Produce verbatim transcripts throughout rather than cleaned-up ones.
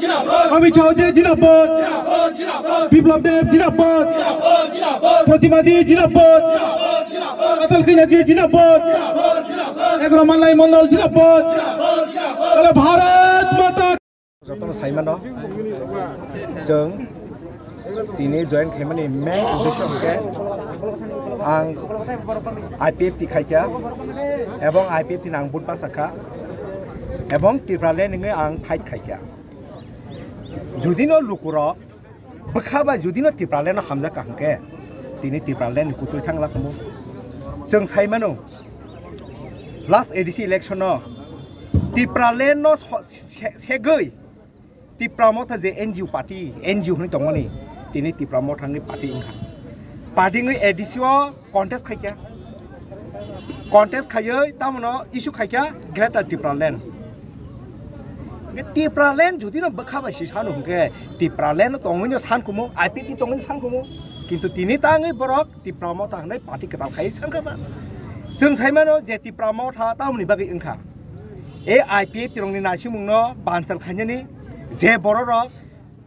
Amit Shah ji jindabad. Biplab Deb jindabad. Protima Deb jindabad. Atal Kanya ji jindabad. Egaroh Malnai Mondol jindabad. Bole Bharat Mata. Jotono saimano, chwng tini join khaimani main uddesho hwnkhe ang I P F T khaikha ebong I P F T ni ang vote bachakha ebong Tipraland wngwi ang fight khaikha. Judino lukurok bwkha bai judino Tipraland no hamjakha hwnkhe tini Tipraland ni kutui thangla kumu. Chwng saimano last A D C election no Tipraland no so-, se-, segwi Tipra Motha je N G O party, N G O hwnwi tongmani tini Tipra Motha ni party wngkha. Party wngwi A D C o contest khaikha. Contest khaiwi tamono issue khaikha Greater Tipraland. Hwnkhe Tipraland judino bwkha bai si sano hwnkhe Tipraland tongwino sankumu, I P F T tongwino sankumu. Kintu tini tangwi borok Tipra Motha hwnwi party kwtal khaiwi sankha ba. Chwng saimano je Tipra Motha tamoni bagwi wngkha. E I P F T rokni naisimungno banchal khainani je bororok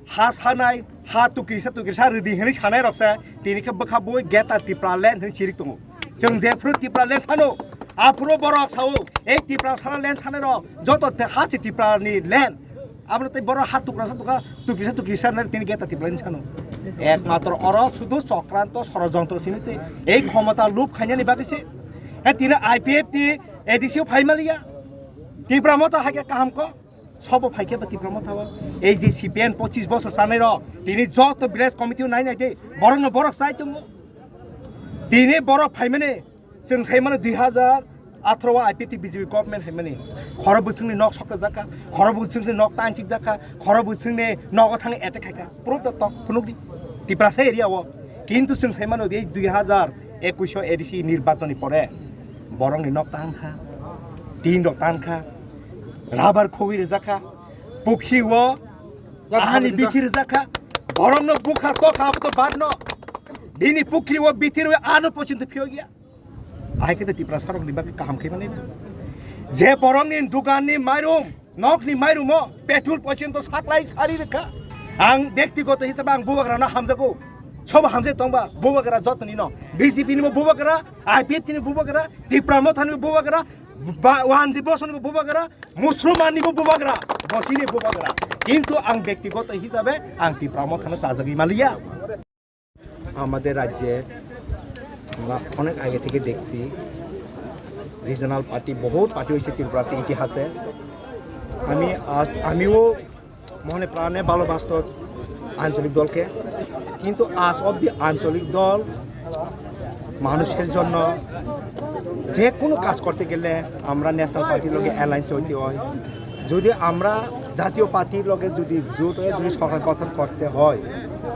ha sanai, ha tukirisa tukirisa rwdi hwnwi sanairokse tini khe bwkha bui Greater Tipraland hwnwi chirik tongo. Chwng jephuru Tipraland sano, aphuru borok sao, ei Tiprasa land sanairok joto te ha se Tiprani land. Abono tei borok ha tukrasa tukra, tukirisa tukirisa nai tini Greater Tipraland sano. Ekmatro oro sudhu chokranto sorojontro simi se, ei khomota lub khainani bagwi se. He tini I P F T ni A D C o phaimaliya. Tipra Motha hakhe kaham kok. Sobo phaikhe ba Tipra Motha o. Ei je C P M pochis bosor chanai rok, tini joto village committee o nai nai de, borok no borok chai tongo. Tini borok phaimani, chwng saimano dui hazar atharo o I P F T B J P government phaimani. Khoro bwswngni nok sokjajakha, khoro bwswngni nok tanchikjakha, khoro bwswngni nogo thangwi attack khaikha. Proof da tok phunukdi. Tiprasa area o. Kintu chwng saimano ei dui hazar ekush o A D C nirbachon ni pore borokni nok tankha, tin rok tankha, rubber khogwi rwjakha, pukhri o ani bikhi rwjakha, borokno bukha tokha abo to badno. Bini pukhri o bithir o ano pochonto phiyokya. Ahai khe Tiprasa rokni bagwi kaham khaimani. Je borokni duganni mairum, nokni mairumo petrol pochonto saklai sari rwkha. Ang bektigoto hisabe ang bubagrano hamjago. Sobo hamjai tongba bubagra jotoni no. B J P ni bo bubagra, I P F T ni bubagra, Tipra Motha ni bo bubagra, ba-, wanji bosoni bo bubagra, Musulman ni bo bubagra, bosini bubagra. Kintu ang bektigoto hisabe ang Tipra Motha no chajagwi maliya. আমাদের রাজ্যে আমরা অনেক আগে থেকে দেখছি, regional party, বহুত পার্টি হয়েছে ত্রিপুরাতে ইতিহাসে। আমি আজ, আমিও মনে প্রাণে ভালোবাসত আঞ্চলিক দলকে, কিন্তু আজ অবধি আঞ্চলিক দল মানুষের জন্য যে কোনো কাজ করতে গেলে আমরা ন্যাশনাল পার্টির লগে অ্যালায়েন্স হইতে হয়। যদি আমরা জাতীয় পার্টির লগে যদি জোট হয়ে যদি সরকার গঠন করতে হয়,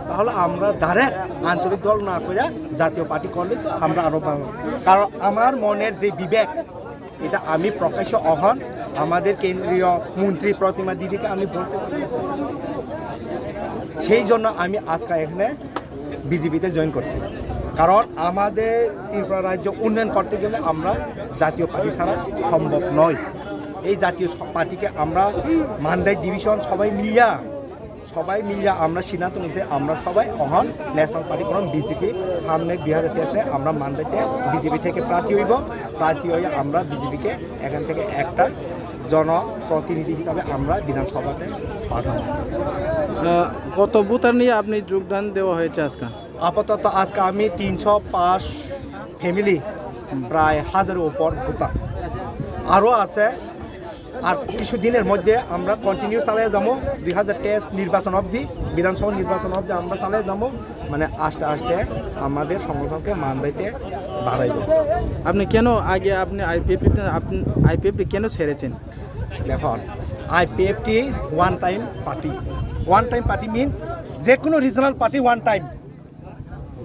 তাহলে আমরা ডাইরেক্ট আঞ্চলিক দল না করে জাতীয় পার্টি করলে তো আমরা আরও ভালো। কারণ আমার মনের যে বিবেক, এটা আমি প্রকাশ্য অহন আমাদের কেন্দ্রীয় মন্ত্রী প্রতিমা দিদিকে আমি বলতে পারি। সেই জন্য আমি আজকে এখানে বিজেপিতে জয়েন করছি। কারণ আমাদের ত্রিপুরা রাজ্য উন্নয়ন করতে গেলে আমরা জাতীয় পার্টি ছাড়া সম্ভব নয়। এই জাতীয় স-, পার্টিকে আমরা মান্দাই ডিভিশন সবাই মিলিয়া, সবাই মিলিয়া আমরা সিদ্ধান্ত নিয়েছি, আমরা সবাই অহন ন্যাশনাল পার্টি, কারণ বিজেপি সামনে দুই হাজার তেইশে আমরা মান্দাইতে বিজেপি থেকে প্রার্থী হইব। প্রার্থী হয়ে আমরা বিজেপিকে এখান থেকে একটা জনপ্রতিনিধি হিসাবে আমরা বিধানসভাতে পাঠাবো। আহ, কত ভোটার নিয়ে আপনি যোগদান দেওয়া হয়েছে আজকে? আপাতত আজকে আমি তিনশো পাঁচ ফ্যামিলি, প্রায় হাজারের উপর ভোটার। আরও আছে, আর কিছু দিনের মধ্যে আমরা কন্টিনিউ চালিয়ে যাবো। দুই হাজার তেইশ নির্বাচন অবধি, বিধানসভা নির্বাচন অবধি আমরা চালিয়ে যাবো। মানে আস্তে আস্তে আমাদের সংগঠনকে মান্দাইতে বাড়াইব। আপনি কেন আগে আপনি আইপিএফটি, আপনি আইপিএফটি কেন ছেড়েছেন? দেখুন, IPFT one time party. One time party means যে কোনো রিজনাল পার্টি ওয়ান টাইম।